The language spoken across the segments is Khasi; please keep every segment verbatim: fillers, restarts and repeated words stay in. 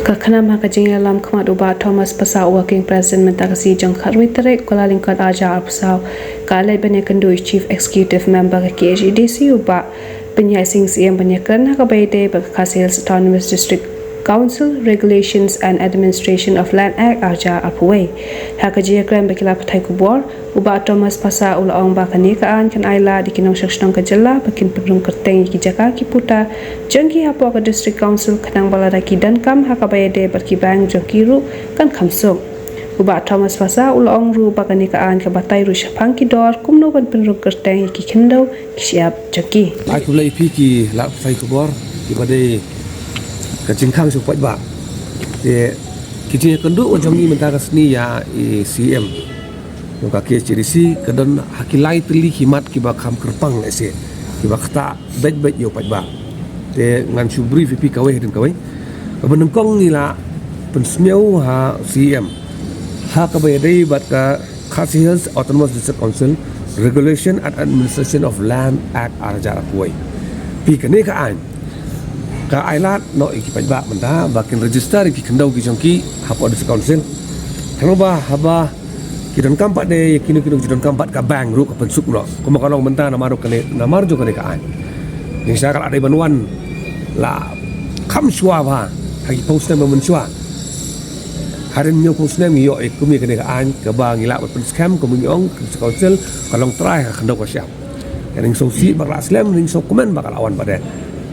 Ka khnam ha ka jingïalam khmat u Bah Thomas Passah, Working President mynta ka sngi jong khatwei tarik Kyllalyngkot arhajar arphew saw, ka leit ban ïakynduh ïa u Chief Executive Member ka K H A D C u Bah Pynïaid Sing Syiem ban ïakren ha kaba ïadei bad ka Khasi Hills Autonomous District Council Regulations and Administration of Land Act arhajar arphew wei. Ha ka jingïakren bad ki lad pathai khubor, u Bah Thomas Passah u la ong ba kane ka aiñ kan ailad ïa ki nongshong shnong ka jylla ba kin pynrung kyrteng ïa ki jaka ki puta jong ki hapoh ka District Council khnang ba lada ki donkam ha kaba ïadei bad ki bank jong ki ruh kan kham suk. U Bah Thomas Passah u la ong ruh ba kane ka aiñ ka batai ruh shaphang ki dor kumno ban pynrung kyrteng ïa ki khyndew ki shyiap jong ki. Ai khublei ïa phi ki lad pathai khubor, kiba dei ka jingkhang sha u paidbah. Te ki jingïakynduh jong ngi mynta ka sngi ïa i C M jong ka K H A D C ka don ha ki lai tylli ki mat kiba kham kyrpang lehse, kiba ktah beit beit ïa u paidbah. Te ngan shu brief ïa phi kawei hadien kawei. Kaba nyngkong ngi la pynsngew ha C M ha kaba ïadei bad ka Khasi Hills Autonomous District Council Regulation and Administration of Land Act arhajar arphew wei. Phi, kane ka aiñ ka ailad noh ïa ki paidbah mynta ba kin register ïa ki khyndew ki jong ki hapoh District Council. Khnang ba haba ki donkam pat de ïa kino kino ki donkam pat ka bank ruh ka pynsuk noh. Kumba ka long mynta namar ruh kane, namar jong kane ka aiñ. Ngi sha ka la dei ban wan la kham shuwa bha ha ki phew snem ba mynshuwa. Hadien hynñiew phew snem ngi ïoh ïa kum ïa kane ka aiñ kaba ngi lah ban pynskhem, kum ngi ong, ka District Council ka long trai ha ka khyndew ka shyiap. Ngi sngewsih ba ka la slem, ngi sngewkmen ba ka la wan pat de.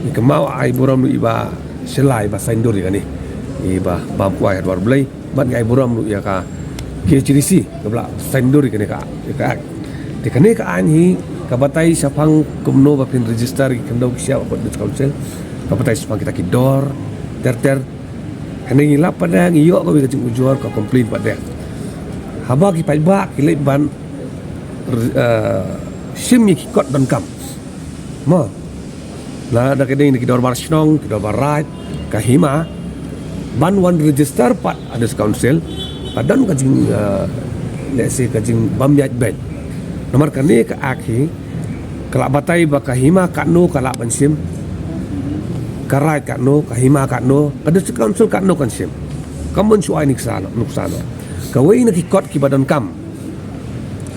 Ngi kynmaw ai burom ïa i Bah Shylla iba saiñdur ïa kane, i Bah Bamkwai Hadwar Blei, bad ngi ai burom ruh ïa ka K H A D C kaba la saiñdur ïa kane ka, ïa ka act. Te kane ka aiñ hi ka batai shaphang kumno ba phin register ïa ki khyndew ki shyiap hapoh District Council, ka batai shaphang kita ki dor ter ter. Hynrei ngi lap pat de, ngi ïoh kawei ka jingujor, ka complain pat de. Haba ki paidbah ki leit ban, eh, shim ïa ki kot donkam, mo, lada ka dei na ki dorbar shnong, ki dorbar raid, ka hima, ban wan register pat ha District Council, ka don ka jing, eh, lehse ka jingbym ïaid beit. Namar kane ka act hi ka la batai ba ka hima katno ka lah ban shim, ka raid katno, ka hima katno, ka District Council katno kan shim. Kam ban shu ai nuksa noh, nuksa noh. Kawei na ki kot kiba donkam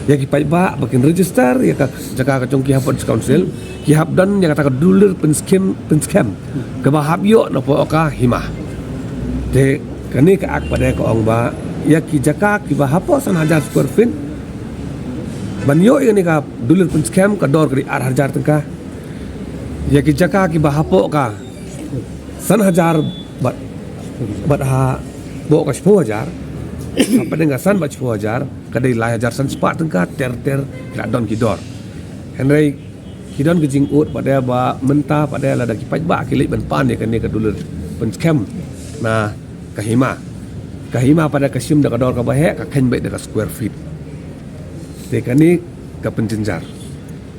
ïa ki paidbah ba kin register ïa ka jaka ka jong ki hapoh District Council, ki hap don ïa kata ka dulir pynskhem, pynskhem kaba hap ïoh napoh ka hima. Te kane ka act pat de ka ong ba ïa ki jaka kiba hapoh san hajar square feet, ban ïoh ïa kane ka dulir pynskhem, ka dor ka dei ar hajar tyngka. Ïa ki jaka kiba hapoh ka san hajar bad, bad hapoh ka shiphew hajar, hapdeng ka san bad shiphew hajar, ka dei lai hajar san spah tyngka ter ter, ki la don ki dor. Hynrei ki don ki jingud pat de ba mynta pat de lada ki paidbah ki leit ban pan ïa kane ka dulir pynskhem na ka hima, ka hima pat de ka shim da ka dor kaba heh, ka kheiñ beit da ka square feet. Te kane ka pynjynjar.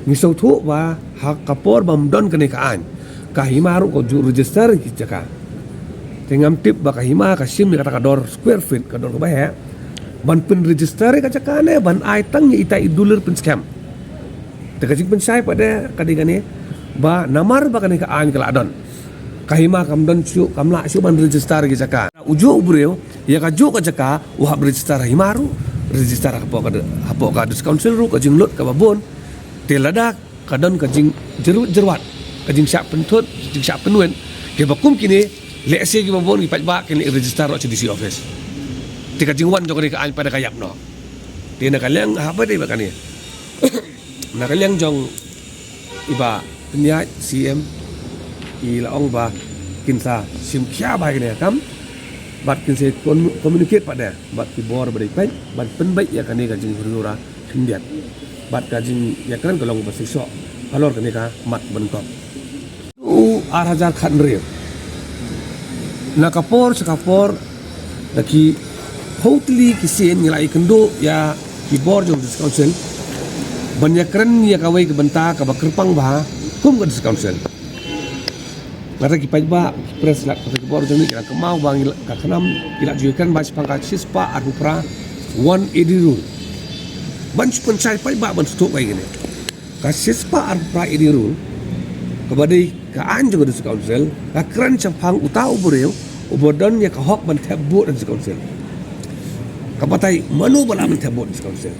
Ngi sngewthuh ba ha ka por bym don kane ka aiñ, ka hima ruh ka ju register ïa ki jaka. Te ngam tip ba ka hima ka shim ïa kata ka dor square feet, ka dor kaba heh, ban pynregister ïa ka jaka ne ban ai tang ïa ita i dulir pynskhem. Te ka jingpynshai pat de ka dei kane, ba namar ba kane ka aiñ ka la don, ka hima kam don shuh, kam lah shuh ban register ïa ki jaka. Ujuh u briew, ïa kajuh ka jaka u hap register ha hima ruh, register hapoh ka, hapoh ka District Council ruh, ka jinglut kaba bun. Te lada ka don ka jingjyrwat jyrwat, ka jingshah pynthut, jingshah pynwit, kiba kum kine, lehse kiba bun ki paidbah kin leit register ruh sha D C office. Te ka jingwan jong kane ka aiñ pat de ka ïap noh. Te na ka liang haba dei ba kane, na ka liang jong i Bah Pynïaid C M, i la ong ba kin sa shim khia bha ïa kane ka kam, bad kin sa con-, communicate pat de bad ki bor ba dei peit ban pynbeit ïa kane ka jinghynriew khyndiat. Bad ka jingïakren ka long ba shisha halor kane ka mat banyngkong. U ar hajar khathynriew, na ka por sha ka por, da ki phew tylli ki sien ngi la ïakynduh ïa ki bor jong District Council ban ïakren ïa kawei ka bynta kaba kyrpang bha kum ka District Council. Nga ta ki paidbah, ki press, la ki bor jong ngi ki la kynmaw ba ngi la, ka khnam ki la ju ïakren bha shaphang ka shispah arphew phra one A D rule. Ban shu pynshai paidbah ban sngewthuh ïa kane. Ka shispah arphew phra A D rule, kaba dei ka aiñ jong ka District Council, ka kren shaphang uta u briew Uba don ïa ka hok ban thep vote ha District Council. Ka batai mano ba lah ban thep vote ha District Council.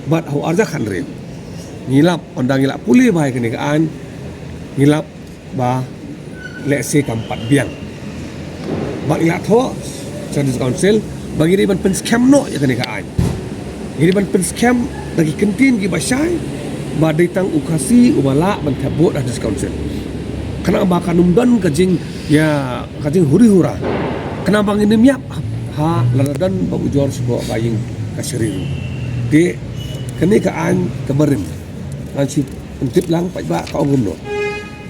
Bad ha u arhajar khathynriew, ngi lap, ynda ngi la pule bha ïa kane ka aiñ, ngi lap ba lehse kam pat biang. Bad ngi la thoh sha District Council ba ngi dei ban pynskhem noh ïa kane ka aiñ. Ngi dei ban pynskhem da ki kyntien kiba shai ba dei tang u Khasi uba lah ban thep vote ha District Council. Khnang ba kan ym don ka jing, ïa, ka jinghuri hura. Khnang ba ngin ym ïap ha lada don ba ujor sha ka ïing kashari. Te kane ka aiñ kaba rim, ngan shu pyntip lang pat ba ka ong kumno.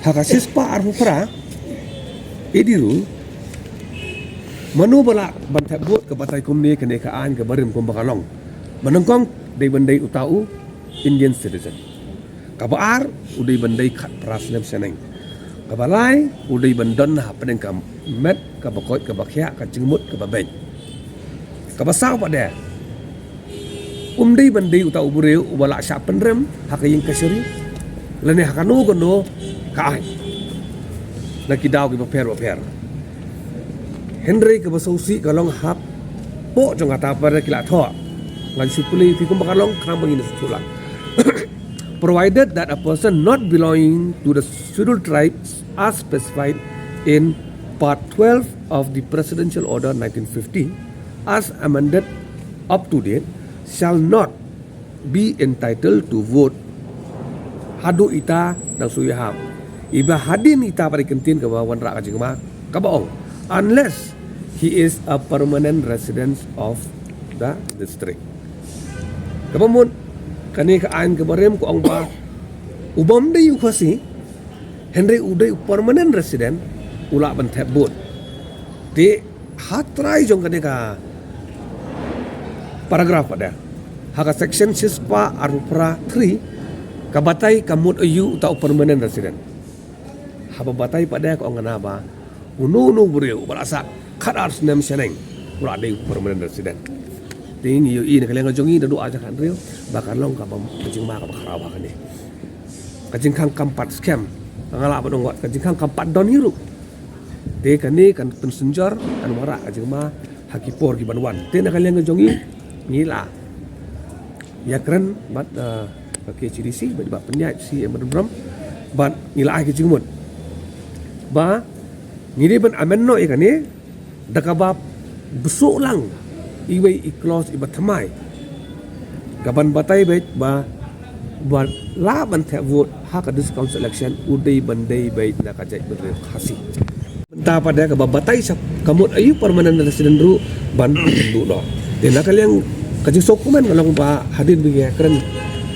Ha ka shispah arphew phra, ïa dei ruh, mano ba lah ban thep vote, ka batai kumne, kane ka aiñ kaba rim kumba ka long. Ba nyngkong, dei ban dei uta u Indian citizen. Kaba ar, u dei ban dei khatphra snem shaneng. Kaba lai, u dei ban don hapdeng ka met kaba koit kaba khiah, ka jingmut kaba beit. Kaba saw pat de, um dei ban dei uta u briew uba lah shah pynrem ha ka ïing kashari lane ha kano kano ka aiñ na ki daw kiba pher ba pher. Hynrei kaba sngewsih ka long hapoh jong kata pat ki la thoh. Ngan shu pule ïa phi kumba ka long khnang ba ngin sngewthuh lang. Provided that a person not belonging to the scheduled tribes as specified in Part twelve of the Presidential Order nineteen fifty, as amended up to date, shall not be entitled to vote haduh ita dang shu ïahap. Iba hadien ita pat, ka ktien kaba wanrah ka jingma kaba ong, unless he is a permanent resident of the district. Kaba mut, kane ka aiñ kaba rim ka ong ba u bym dei u Khasi, hynrei u dei u permanent resident, u lah ban thep vote. Te ha trai jong kane ka paragraph pat de, ha ka section shispah arphew phra three, ka batai ka mut aïu uta u permanent resident. Haba batai pat de ka ong kane ba uno uno u briew uba la sah khatar snem shaneng u lah dei u permanent resident. Te ngi ïohi na ka liang ka jong ngi naduh arhajar khathynriew ba ka long kaba, ka jingma kaba khraw ha kane. Ka jingkhang kam pat skhem, nga lah ban ong wat ka jingkhang kam pat don hi ruh. Te kane kan pynsynjor, kan wanrah ka jingma ha ki por ki ban wan. Te na ka liang ka jong ngi, ngi la ïakren bad, eh, ka K H A D C, bad Bah Pynïaid C M Madan Brom, bad ngi la ai ka jingmut ba ngi dei ban amend noh ïa kane da kaba bsuh lang iwei i clause iba thymmai, kaban batai beit ba, ba lah ban thep vote ha ka District Council election u dei ban dei beit na ka jaitbynriew Khasi. Mynta pat de kaba batai sha ka mut aïu permanent resident ruh ban pynduh noh. Te na ka liang ka jingsngewkmen ka long ba hadien ba ngi ïakren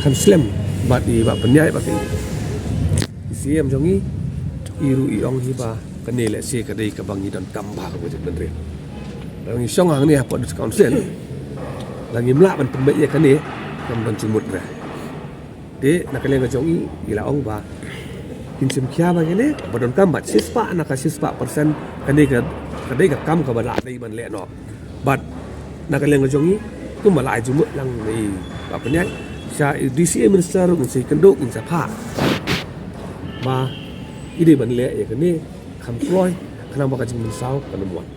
kan slem bad i Bah Pynïaid bad i C M jong ngi, i ruh i ong hi ba kane lehse ka dei kaba ngi donkam bha ka budget bynriew. Lada ngi shong hangne hapoh District Council, lada ngim lah ban pynbeit ïa kane, kam don jingmut re. Te na ka liang ka jong ngi, ngi la ong ba kin shim khia ba kane ba donkam bad shispah na ka shispah percent, kane ka, ka dei ka kam kaba lah dei ban leh noh. Bad na ka liang ka jong ngi, kumba la ai jingmut lang na i Bah Pynïaid, sha i D C A minister ruh ngin sa ïakynduh, ngin sa phah ba i dei ban leh ïa kane kham kloi, khnang ba ka jingmynsaw kan ym wan.